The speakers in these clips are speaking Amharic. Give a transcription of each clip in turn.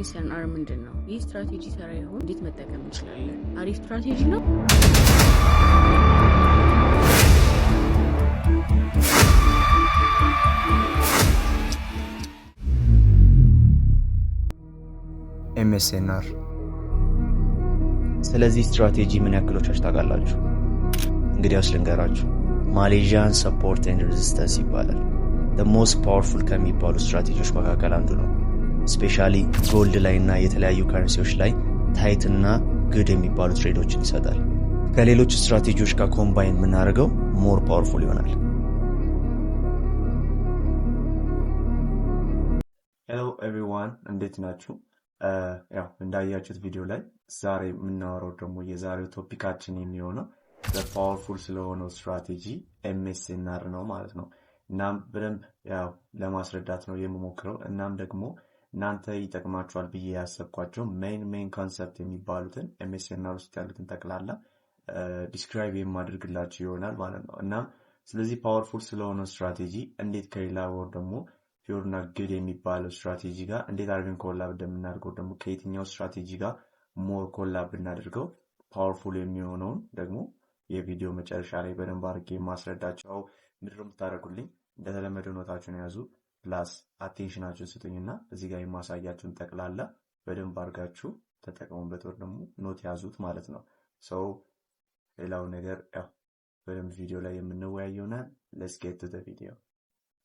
MSNR ምንድን ነው? ይህ ስትራቴጂ ሰራ ይሆን? እንዴት መጠቀም እንችላለን? አሪፍ ስትራቴጂ ነው? MSNR. ስለዚህ ስትራቴጂ ምን ያክሎቻችሁ ታውቃላችሁ? እንግዲያውስ ልንገራችሁ። Malaysian support and resistance ይባላል። Most powerful ከሚባሉ ስትራቴጂዎች መካከል አንዱ ነው። Specially gold ላይ እና የተለያዩ currency ዎች ላይ tight እና good የሚባሉ trade ኦችን ይሰጣል። ከሌሎች ስትራቴጂዎች ጋር combine የምናደርገው more powerful ይሆናል። Hello everyone፣ እንዴት ናችሁ? ያው እንዳያችሁት ቪዲዮ ላይ ዛሬ የምናወራው ደግሞ የዛሬው topic ኣችን የሚሆነው በ powerful ስለሆነው ስትራቴጂ MSNR ነው ማለት ነው። እናም በደንብ ያው ለማስረዳት ነው የምሞክረው። እናም ደግሞ እናንተ ይጠቅማችኋል ብዬ ያሰብኳቸው main main concept የሚባሉትን MSNR ውስጥ ያሉትን ጠቅላላ describe የማደርግላችሁ ይሆናል ማለት ነው። እናም ስለዚህ powerful ስለሆነው ስትራቴጂ እንዴት ከሌላ ወር ደግሞ pure እና good የሚባለው ስትራቴጂ ጋር እንዴት አድርገን collab እንደምናደርገው፣ ደግሞ ከየትኛው ስትራቴጂ ጋር more collab ብናደርገው powerful የሚሆነውን ደግሞ የቪዲዮ መጨረሻ ላይ በደንብ አድርጌ የማስረዳቸው። ምንድነው የምታደርጉልኝ? እንደተለመደው note ኣችሁን ያዙ፣ plus attention ኣችሁን ስጡኝና እዚህ ጋር የማሳያችሁን ጠቅላላ በደንብ አድርጋችሁ ተጠቀሙበት፣ ወር ደግሞ note ያዙት ማለት ነው። So ሌላው ነገር ያው በደንብ ቪዲዮ ላይ የምንወያይ ይሆናል። Let's get to the video.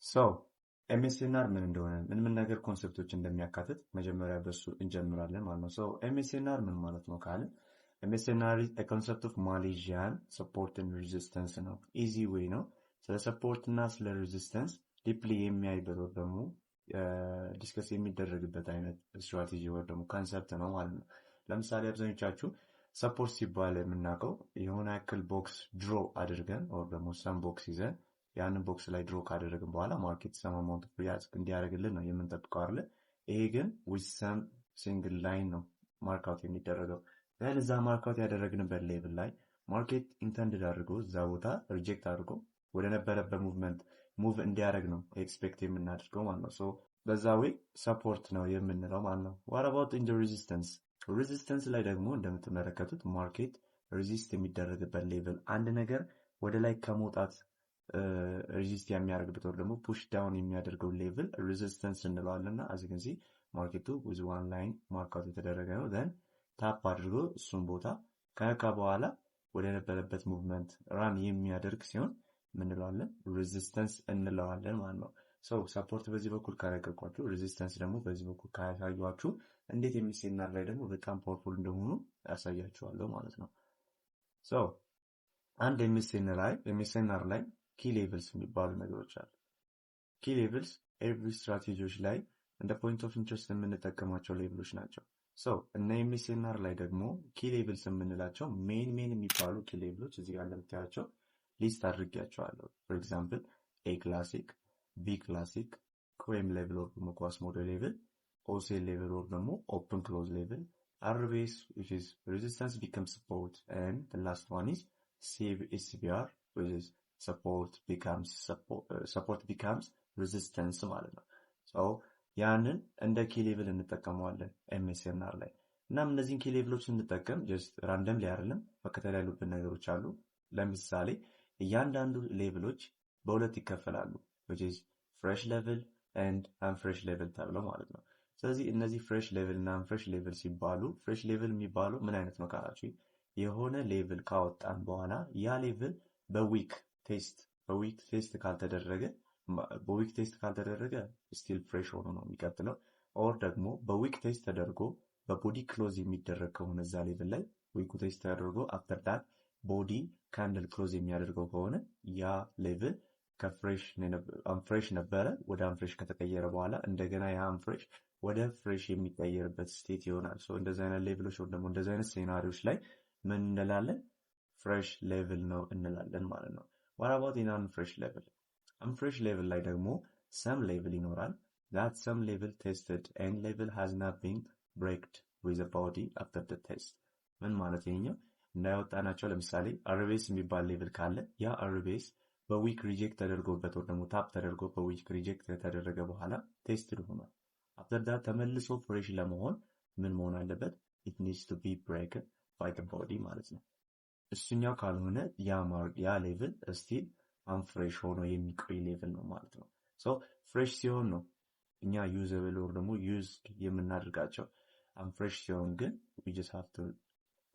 So MSNR ምን እንደሆነ፣ ምን ምን ነገር concept ኦች እንደሚያካትት መጀመሪያ በሱ እንጀምራለን ማለት ነው። So MSNR ምን ማለት ነው ካልን MSNR concept of Malaysian support and resistance ነው። Easy way ነው። ስለ support እና ስለ resistance deeply የሚያይበት ወር ደግሞ discuss የሚደረግበት አይነት ስትራቴጂ ወር ደግሞ concept ነው ማለት ነው። ለምሳሌ አብዛኞቻችሁ support ሲባል የምናውቀው የሆነ ያክል box draw አድርገን or ደግሞ some box ይዘን ያንን box ላይ draw ካደረግን በኋላ market some amount እንዲያደርግልን ነው የምንጠብቀው አለ። ይሄ ግን with some single line ነው mark out የሚደረገው። Then እዛ mark out ያደረግንበት level ላይ market intended አድርጎ እዛ ቦታ reject አድርጎ ወደ ነበረበት movement move እንዲያደርግ ነው expect የምናደርገው ማለት ነው። So በዛ way support ነው የምንለው ማለት ነው። What about in resistance? Resistance ላይ ደግሞ እንደምትመለከቱት market resist የሚደረግበት level፣ አንድ ነገር ወደ ላይ ከመውጣት resist የሚያደርግበት ወር ደግሞ push down የሚያደርገው level resistance እንለዋለን። እና as you can see market ኡ with one line mark out የተደረገ ነው። Then tap አድርጎ እሱን ቦታ ከነካ በኋላ ወደ ነበረበት movement run የሚያደርግ ሲሆን ምንለዋለን? Resistance እንለዋለን ማለት ነው። So support በዚህ በኩል ካነገርኳችሁ፣ resistance ደግሞ በዚህ በኩል ካያሳዩችሁ እንዴት MSNR ላይ ደግሞ በጣም powerful እንደሆኑ ያሳያችኋለሁ ማለት ነው። So አንድ MSNR ላይ key levels የሚባሉ ነገሮች አሉ። Key levels every strategy ዎች ላይ እንደ point of interest የምንጠቀማቸው level ኦች ናቸው። So እና MSNR ላይ ደግሞ key levels የምንላቸው main main የሚባሉ key level ኦች እዚህ ጋር እንደምታያቸው list አድርጌያቸዋለሁ። For example A classic፣ B classic፣ QM level or ደግሞ Quasimodo level፣ OC level or ደግሞ open close level፣ RBS, which is resistance becomes support, and the last one is SBR, which is support becomes resistance ማለት ነው። So ያንን እንደ key level እንጠቀመዋለን MSNR ላይ። እናም እነዚህን key level ኦች ስንጠቀም just randomly አይደለም፣ መከተል ያሉብን ነገሮች አሉ። ለምሳሌ እያንዳንዱ level ኦች በሁለት ይከፈላሉ፣ which is fresh level and unfresh level ተብለው ማለት ነው። ስለዚህ እነዚህ fresh level እና unfresh level ሲባሉ fresh level የሚባለው ምን አይነት ነው ካላችሁ የሆነ level ካወጣን በኋላ ያ level በ wick test ካልተደረገ still fresh ሆኖ ነው የሚቀጥለው። Or ደግሞ በ wick test ተደርጎ በ body close የሚደረግ ከሆነ፣ እዛ level ላይ wick ኡ test ተደርጎ after that body candle close የሚያደርገው ከሆነ ያ level ከ fresh unfresh ነበረ ወደ unfresh ከተቀየረ በኋላ እንደገና ያ unfresh ወደ fresh የሚቀየርበት state ይሆናል። እንደዚህ አይነት level ኦች ወይም ደግሞ እንደዚህ አይነት scenario ዎች ላይ ምን እንላለን? Fresh level ነው እንላለን ማለት ነው። What about in unfresh level? Unfresh level ላይ ደግሞ some level ይኖራል። That some level tested and level has not been breaked with body after the test። ምን ማለት ይሄኛው እንዳያወጣናቸው ለምሳሌ RBS የሚባል level ካለ ያ RBS በ wick reject ተደርጎበት ወይ ደግሞ tap ተደርጎ በ wick reject ከተደረገ በኋላ tested ሆኗል። After that ተመልሶ fresh ለመሆን ምን መሆን አለበት? It needs to be break by the body ማለት ነው። እሱኛው ካልሆነ ያ level still unfresh ሆኖ የሚቆይ level ነው ማለት ነው። So fresh ሲሆን ነው እኛ usable or ደግሞ use የምናደርጋቸው። Unfresh ሲሆን ግን we just have to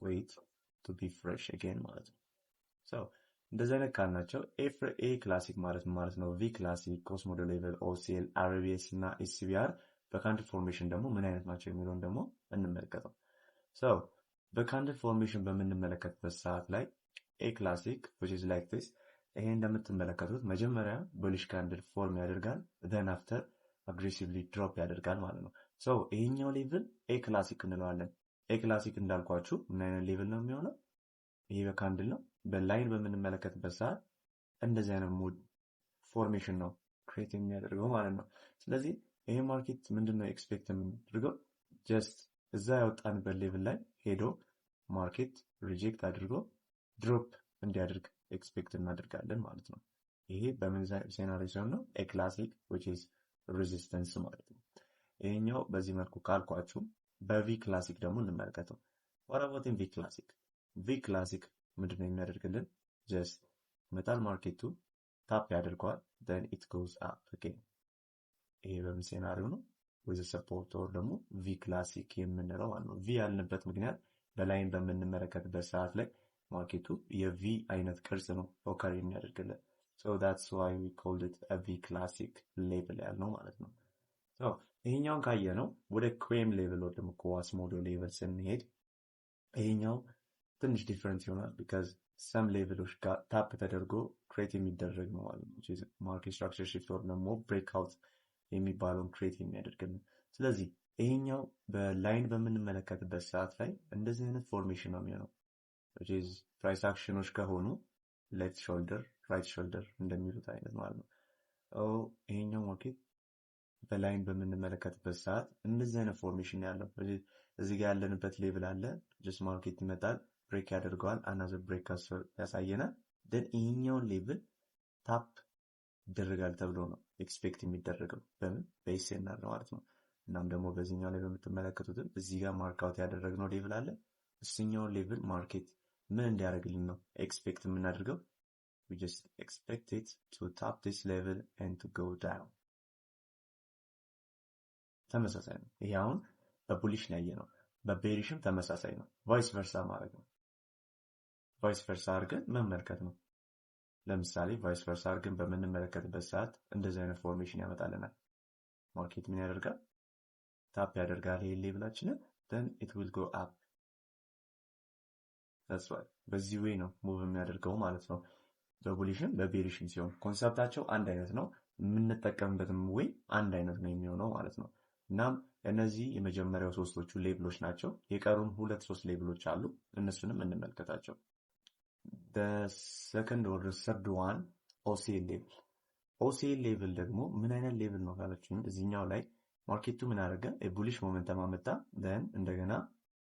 wait to be fresh again ማለት ነው። So እንደዚህ አይነት ካልናቸው A classic ማለት ማለት ነው። V classic፣ Quasimodo level፣ OCL፣ RBS እና SBR በ candle formation ደግሞ ምን አይነት ናቸው የሚለውን ደግሞ እንመልከተው። So በ candle formation በምንመለከትበት ሰዓት ላይ A classic, which is like this። ይሄ እንደምትመለከቱት መጀመሪያ bullish candle form ያደርጋል፣ then after aggressively drop ያደርጋል ማለት ነው። So ይሄኛው level A classic እንለዋለን። A classic እንዳልኳችሁ ምን አይነት level ነው የሚሆነው? ይሄ በ candle ነው። በ line በምንመለከትበት ሰዓት እንደዚህ አይነት mode formation ነው create የሚያደርገው ማለት ነው። ስለዚህ ይሄ market ምንድን ነው expect የምናደርገው? Just እዛ ያወጣንበት level ላይ ሄዶ market reject አድርጎ drop እንዲያደርግ expect እናደርጋለን ማለት ነው። ይሄ በምን scenario ሲሆን ነው? A classic, which is resistance ማለት ነው። ይሄኛው በዚህ መልኩ ካልኳችሁ በ V classic ደግሞ እንመልከተው። What about V classic? V classic ምንድን ነው የሚያደርግልን? Just መጣል market ኡ tap ያደርገዋል፣ then it goes up again። ይሄ በምን scenario ነው? With support or ደግሞ V classic የምንለው ማለት ነው። V ያልንበት ምክንያት በ line በምንመለከትበት ሰዓት ላይ market ኡ የ V አይነት ቅርጽ ነው occur የሚያደርግልን። So that's why we called it V classic level ያልነው ማለት ነው። So ይሄኛውን ካየነው ወደ QM level ወይ ደግሞ Quasimodo level ስንሄድ ይሄኛው ትንሽ different ይሆናል because some level ኦች ጋር tap ተደርጎ create የሚደረግ ነው ማለት ነው። Market structure shift or ደግሞ breakout የሚባለውን create የሚያደርግልን። ስለዚህ ይሄኛው በ line በምንመለከትበት ሰዓት ላይ እንደዚህ አይነት formation ነው የሚሆነው። Price action ኖች ከሆኑ left shoulder, right shoulder እንደሚሉት አይነት ማለት ነው። ይሄኛው market በ line በምንመለከትበት ሰዓት እንደዚህ አይነት formation ያለው እዚህ ጋር ያለንበት level አለ። Just market ይመጣል፣ break ያደርገዋል፣ another break ያሳየናል። Then ይሄኛውን level tap ይደረጋል ተብሎ ነው expect የሚደረገው በምን በ SNR ማለት ነው። እናም ደግሞ በዚህኛው ላይ በምትመለከቱትም እዚህ ጋር mark out ያደረግነው level አለ። እሱኛውን level market ምን እንዲያደርግልን ነው expect የምናደርገው? We just expect it to tap this level and to go down። ተመሳሳይ ነው። ይሄ አሁን በ bullish ነው ያየነው። በ bearish ም ተመሳሳይ ነው። Vice versa ማድረግ ነው። Vice versa አድርገን መመልከት ነው። ለምሳሌ vice versa አድርገን በምንመለከትበት ሰዓት እንደዚህ አይነት formation ያመጣልናል። Market ምን ያደርጋል? Tap ያደርጋል ይሄ level ኣችንን፣ then it will go up። That's why በዚህ way ነው move የሚያደርገው ማለት ነው። በቡሊሽም በቤሪሽም ሲሆን concept ኣቸው አንድ አይነት ነው። የምንጠቀምበትም way አንድ አይነት ነው የሚሆነው ማለት ነው። እናም እነዚህ የመጀመሪያው ሶስቶቹ level ኦች ናቸው። የቀሩን ሁለት ሶስት level ኦች አሉ። እነሱንም እንመልከታቸው። Second or third one, OCL level። OCL level ደግሞ ምን አይነት level ነው ካላችሁኝ እዚህኛው ላይ market ኡ ምን አደረገ? የ bullish momentum አመጣ፣ then እንደገና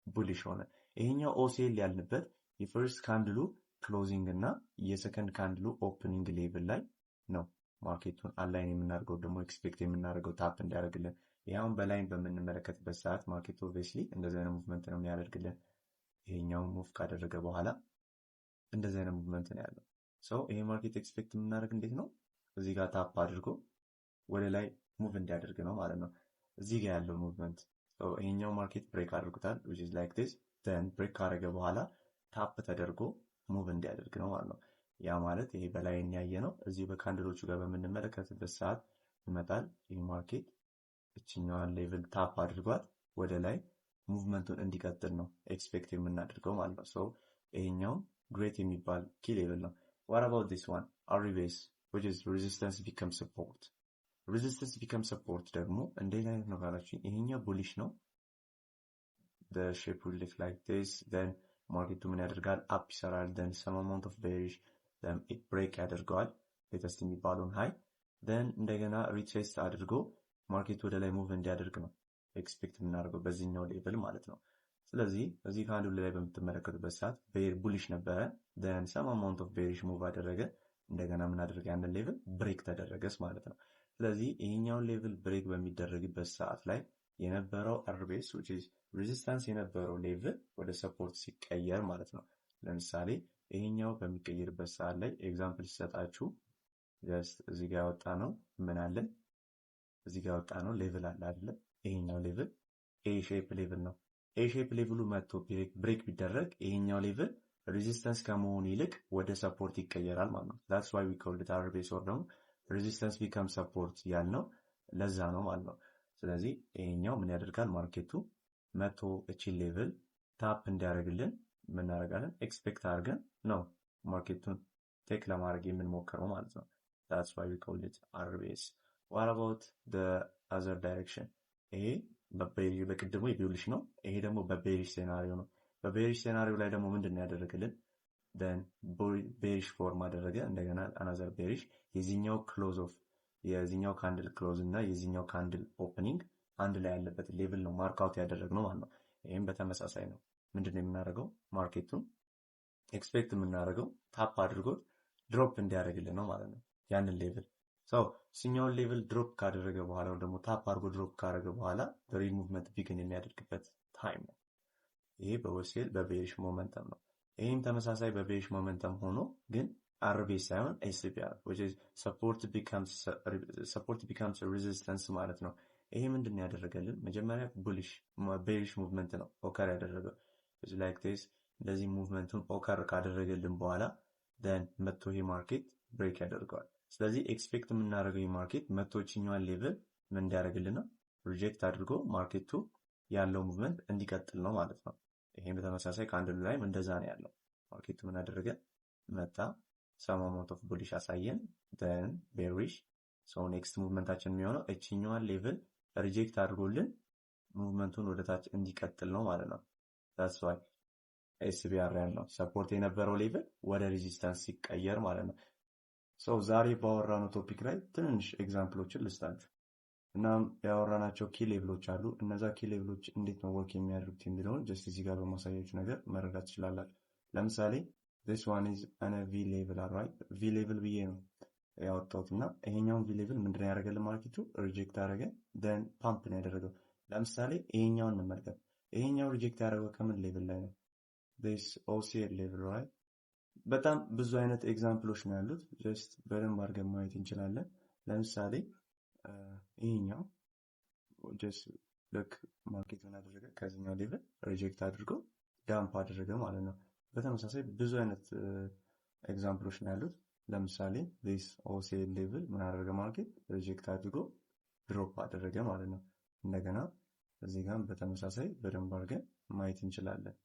bullish ሆነ። ይሄኛው OCL ያልንበት የ first candle ኡ closing እና የ second candle ኡ opening level ላይ ነው market ኡን align የምናደርገው ደግሞ expect የምናደርገው tap እንዲያደርግልን። ይኸውን በ line በምንመለከትበት ሰዓት market ኡ obviously እንደዚህ አይነት movement ነው የሚያደርግልን። ይሄኛውን move ካደረገ በኋላ እንደዚህ አይነት movement ነው ያለው። So ይሄ market expect የምናደርግ እንዴት ነው? እዚህ ጋር tap አድርጎ ወደ ላይ move እንዲያደርግ ነው ማለት ነው። እዚህ ጋር ያለው movement ይሄኛው market break አድርጎታል፣ which is like this። Then break ካደረገ በኋላ tap ተደርጎ move እንዲያደርግ ነው ማለት ነው። ያ ማለት ይሄ በ line ያየነው። እዚህ በ candle ኦቹ ጋር በምንመለከትበት ሰዓት ይመጣል። ይህ market እችኛዋን level tap አድርጓት ወደ ላይ movement ኡን እንዲቀጥል ነው expect የምናደርገው ማለት ነው። So ይሄኛውም great የሚባል key level ነው። What about this one, RBS, which is resistance become support? Resistance become support ደግሞ እንዴት አይነት ነው ካላችሁ ይሄኛው bullish ነው። The shape will look like this። Then market ኡ ምን ያደርጋል? Up ይሰራል። Then some amount of bearish፣ then it break ያደርገዋል latest የሚባለውን high፣ then እንደገና retrace አድርጎ market ኡ ወደ ላይ move እንዲያደርግ ነው expect የምናደርገው በዚህኛው level ማለት ነው። ስለዚህ እዚህ candle ላይ በምትመለከቱበት ሰዓት bullish ነበረ፣ then some amount of bearish move አደረገ። እንደገና ምን አደረገ? ያንን level break ተደረገስ ማለት ነው። ስለዚህ ይሄኛውን level break በሚደረግበት ሰዓት ላይ የነበረው RBS, which is Resistance የነበረው level ወደ support ሲቀየር ማለት ነው። ለምሳሌ ይሄኛው በሚቀየርበት ሰዓት ላይ example ሲሰጣችሁ just እዚህ ጋር ያወጣነው ምን አለን? እዚህ ጋር ያወጣነው level አለ አይደለ? ይሄኛው level A shape level ነው። A shape level ኡ መጥቶ break ቢደረግ ይሄኛው level resistance ከመሆኑ ይልቅ ወደ support ይቀየራል ማለት ነው። That's why we called it RBS or ደግሞ resistance become support ያልነው ለዛ ነው ማለት ነው። ስለዚህ ይሄኛው ምን ያደርጋል? Market ኡ መቶ እቺን level tap እንዲያደርግልን ምን እናደርጋለን? Expect አድርገን ነው market ኡን take ለማድረግ የምንሞክረው ማለት ነው። That's why we called it RBS። What about the other direction? ይሄ በቅድሙ የ bullish ነው። ይሄ ደግሞ በ bearish scenario ነው። በ bearish scenario ላይ ደግሞ ምንድን ነው ያደረገልን? Then bearish form አደረገ። እንደገና another bearish የዚህኛው close of የዚህኛው candle close እና የዚህኛው candle opening አንድ ላይ ያለበት level ነው mark out ያደረግነው ማለት ነው። ይህም በተመሳሳይ ነው። ምንድን ነው የምናደርገው? Market ኡን expect የምናደርገው tap አድርጎት drop እንዲያደርግልን ነው ማለት ነው። ያንን level so እሱኛውን level drop ካደረገ በኋላ ደግሞ tap አድርጎ drop ካደረገ በኋላ real movement begin የሚያደርግበት time ነው። ይሄ በወሴል በ bearish momentum ነው። ይህም ተመሳሳይ በ bearish momentum ሆኖ ግን RBS ሳይሆን SBR፣ support becomes resistance ማለት ነው። ይሄ ምንድን ነው ያደረገልን? መጀመሪያ bullish bearish movement ነው occur ያደረገው፣ like this። እንደዚህ movement ኡን occur ካደረገልን በኋላ then መቶ ይሄ market break ያደርገዋል። ስለዚህ expect የምናደርገው ይሄ market መቶ ይችኛዋን level ምን እንዲያደርግልን ነው? Reject አድርጎ market ኡ ያለው movement እንዲቀጥል ነው ማለት ነው። ይሄም በተመሳሳይ candle ኡ ላይም እንደዛ ነው ያለው። Market ኡ ምን አደረገ? መጣ፣ some amount of bullish አሳየን፣ then bearish። So next movement ኣችን የሚሆነው እችኛዋን level reject አድርጎልን movement ኡን ወደ ታች እንዲቀጥል ነው ማለት ነው። That's why SBR ያልነው support የነበረው level ወደ resistance ሲቀየር ማለት ነው። So ዛሬ ባወራነው topic ላይ ትንንሽ example ኦችን ልስጣችሁ። እናም ያወራናቸው key level ኦች አሉ። እነዛ key level ኦች እንዴት ነው work የሚያደርጉት የሚለውን just እዚህ ጋር በማሳያችሁ ነገር መረዳት ትችላላችሁ። ለምሳሌ this one is an V level, right? V level ብዬ ነው ያወጣሁት እና ይሄኛውን V level ምንድን ያደረገልን? Market ኡ reject አደረገ፣ then pump ነው ያደረገው። ለምሳሌ ይሄኛውን እንመልከት። ይሄኛው reject ያደረገው ከምን level ላይ ነው? This OCL level, right? በጣም ብዙ አይነት example ኦች ነው ያሉት። Just በደንብ አድርገን ማየት እንችላለን። ለምሳሌ ይሄኛው just ልክ market ምን አደረገ? ከዚህኛው level reject አድርጎ dump አደረገ ማለት ነው። በተመሳሳይ ብዙ አይነት example ኦች ነው ያሉት። ለምሳሌ this OCL level ምን አደረገ? Market reject አድርጎ drop አደረገ ማለት ነው። እንደገና እዚህ ጋር በተመሳሳይ በደንብ አድርገን ማየት እንችላለን።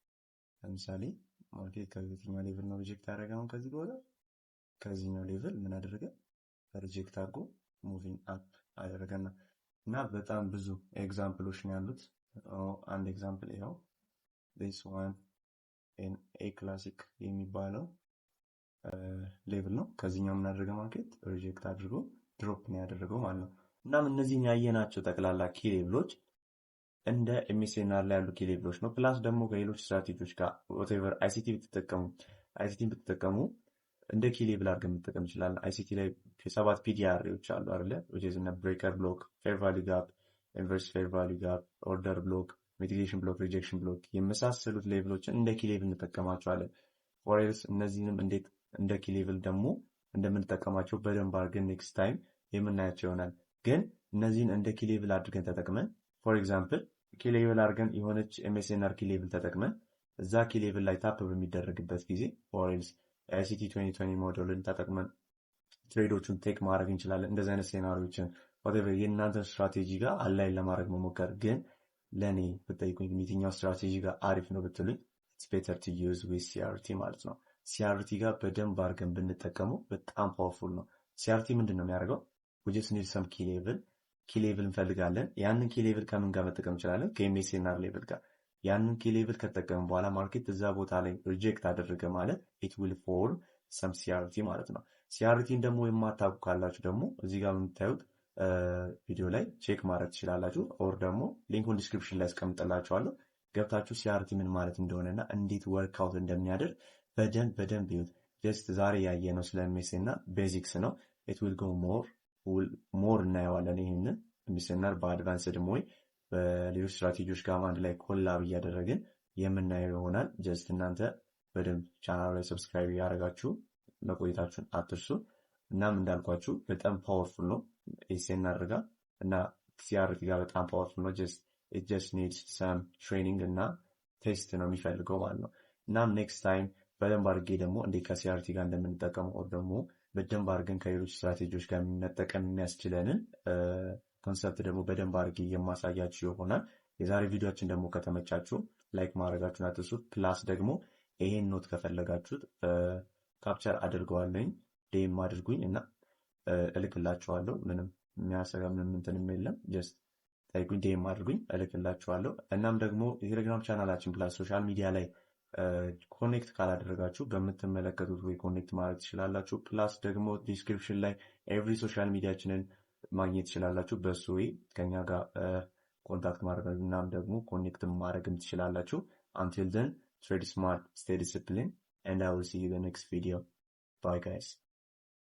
ለምሳሌ market ከየትኛው level ነው reject ያደረገ? አሁን ከዚህ በኋላ ከዚህኛው level ምን አደረገ? Reject አድርጎ moving up አደረገና እና በጣም ብዙ example ኦች ነው ያሉት። አንድ example ይኸው this one A classic የሚባለው level ነው። ከዚህኛው ምን አደረገ? Market reject አድርጎ drop ነው ያደረገው ማለት ነው። እናም እነዚህን ያየናቸው ጠቅላላ key level ኦች እንደ MSNR ላይ ያሉ key level ኦች ነው። Plus ደግሞ ከሌሎች ስትራቴጂዎች ጋር whatever ICT ብትጠቀሙ እንደ key level አድርገን መጠቀም እንችላለን። ICT ላይ ሰባት PD array ዎች አሉ አይደለ? Breaker block፣ fair value gap፣ inverse fair value gap፣ order block፣ mitigation block፣ rejection block የመሳሰሉት level ኦችን እንደ key level እንጠቀማቸዋለን። Or else እነዚህንም እንዴት እንደ key level ደግሞ እንደምንጠቀማቸው በደንብ አድርገን next time የምናያቸው ይሆናል። ግን እነዚህን እንደ key level አድርገን ተጠቅመን፣ for example key level አድርገን የሆነች MSNR key level ተጠቅመን እዛ key level ላይ tap በሚደረግበት ጊዜ or else ICT 2020 ሞዴልን ተጠቅመን trade ኦቹን take ማድረግ እንችላለን። እንደዚህ አይነት scenario ዎችን whatever የእናንተን ስትራቴጂ ጋር align ለማድረግ መሞከር። ግን ለእኔ ብጠይቁኝ የትኛው ስትራቴጂ ጋር አሪፍ ነው ብትሉኝ it's better to use with CRT ማለት ነው። CRT ጋር በደንብ አድርገን ብንጠቀመው በጣም powerful ነው። CRT ምንድን ነው የሚያደርገው? We just need some key level፣ key level እንፈልጋለን። ያንን key level ከምን ጋር መጠቀም እንችላለን? ከ MSNR level ጋር። ያንን key level ከተጠቀምን በኋላ market እዛ ቦታ ላይ reject አደረገ ማለት it will form some CRT ማለት ነው። CRT ን ደግሞ የማታውቁ ካላችሁ ደግሞ እዚህ ጋር የምታዩት ቪዲዮ ላይ check ማድረግ ትችላላችሁ። Or ደግሞ link ኡን description ላይ አስቀምጥላችኋለሁ። ገብታችሁ CRT ምን ማለት እንደሆነና እንዴት work out እንደሚያደርግ በደንብ በደንብ ይዩት። Just ዛሬ ያየነው ስለ MSNR basics ነው። It will go more more እናየዋለን። ይህንን MSNR በ advanced ወይ በሌሎች ስትራቴጂዎች ጋር አንድ ላይ collab እያደረግን የምናየው ይሆናል። Just እናንተ በደንብ ቻናሉ ላይ subscribe እያደረጋችሁ መቆየታችሁን አትርሱ። እናም እንዳልኳችሁ በጣም powerful ነው SNR ጋር እና CRT ጋር በጣም powerful ነው። Just needs some training እና test ነው የሚፈልገው ማለት ነው። እናም next time በደንብ አድርጌ ደግሞ እንዴት ከ CRT ጋር እንደምንጠቀመው or ደግሞ በደንብ አድርገን ከሌሎች ስትራቴጂዎች ጋር መጠቀም የሚያስችለንን concept ደግሞ በደንብ አድርጌ የማሳያችሁ ይሆናል። የዛሬ ቪዲዮችን ደግሞ ከተመቻችሁ like ማድረጋችሁን አትርሱ። Plus ደግሞ ይሄን note ከፈለጋችሁት capture አድርገዋለኝ፣ DM አድርጉኝ እና እልክላችኋለሁ። ምንም የሚያሰጋ ምንም እንትንም የለም። Just ጠይቁኝ፣ DM አድርጉኝ፣ እልክላችኋለሁ። እናም ደግሞ የቴሌግራም ቻናላችን plus social media ላይ connect ካላደረጋችሁ በምትመለከቱት ወይ connect ማድረግ ትችላላችሁ። Plus ደግሞ description ላይ every social media ችንን ማግኘት ትችላላችሁ። በሱ ወይ ከኛ ጋር contact ማድረግ እናም ደግሞ connect ማድረግም ትችላላችሁ። Until then, trade smart, stay disciplined, and I will see you in the next video. Bye, guys.